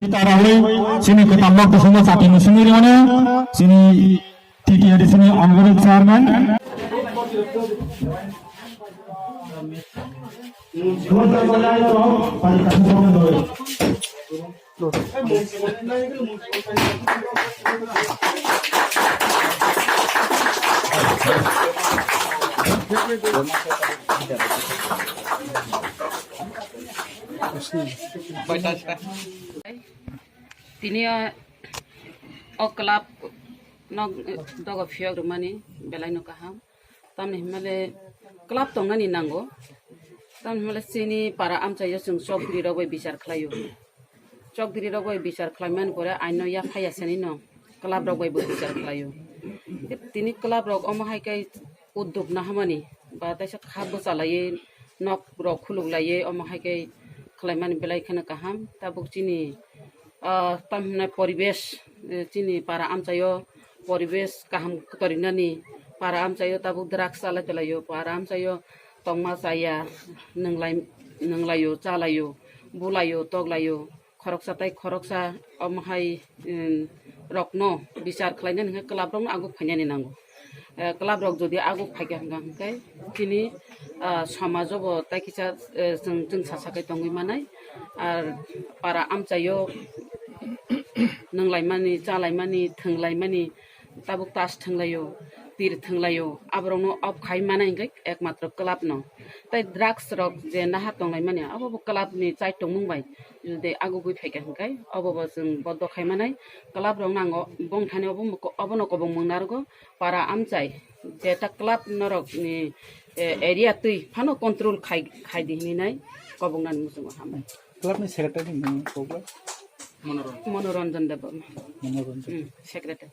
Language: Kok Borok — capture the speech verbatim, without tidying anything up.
Tarahoi chini kwtal nok bisingo chati musuni riono chini T T A D C ni honorable chairman. Tini o, o club no dogo phiyok rwmani belai no kaham. Tamni hwnmale club tongnani nango. Tamni hwnmale chini para amchaio chwng chokdiri rok bai bichar khlaio. Chokdiri rok bai bichar khlaimani pore aino yaphaya sani no club rok bai bo bichar khlaio. Tini club rok omo hai khe udduk nahamani ba taisa kha bwchalaiwi nok rok khuluk laiwi omo hai khe khlaimani belai kheno kaham. Tabuk chini, ah, tamhinai poribesh, eh, chini para amchaio poribesh kaham kwtorinani, para amchaio tabuk drugs chalai tonglaio, para amchaio tongma chaya, nwnglai, nwnglaio, chalaio, bulaio, toklaio, khoroksa tai khoroksa omo hai, um, rokno bichar khlainani hwnkhe club rokno aguk phainani nango. Eh, club rok jodi aguk phaikha hwnkha hwnkhe chini, ah, somajo bo tai kisa, eh, chwng, chwngsa sakai tongwi manai. Ar para amchaio nwnglaimani, chalaimani, thwnglaimani, tabuk tas thwnglaio, tir thwnglaio, aborokno off khai manai hwnkhe ekmatro club no. Tai drugs rok je naha tonglaimani, abo bo club ni chai tongmung bai jodi agugwi phaikha hwnkhe, obo bo chwng bondo khai manai. Club rok nango, bongthani obo, obono kobong mung narwgo, para amchai, je ta club norok ni, eh, area twi phano control khai, khai di hinwi nai kobong nani muchungo hambai. Club ni secretary ni mung kok bai? Monoranjan Debbarma. Monoranjan. Hmm, secretary.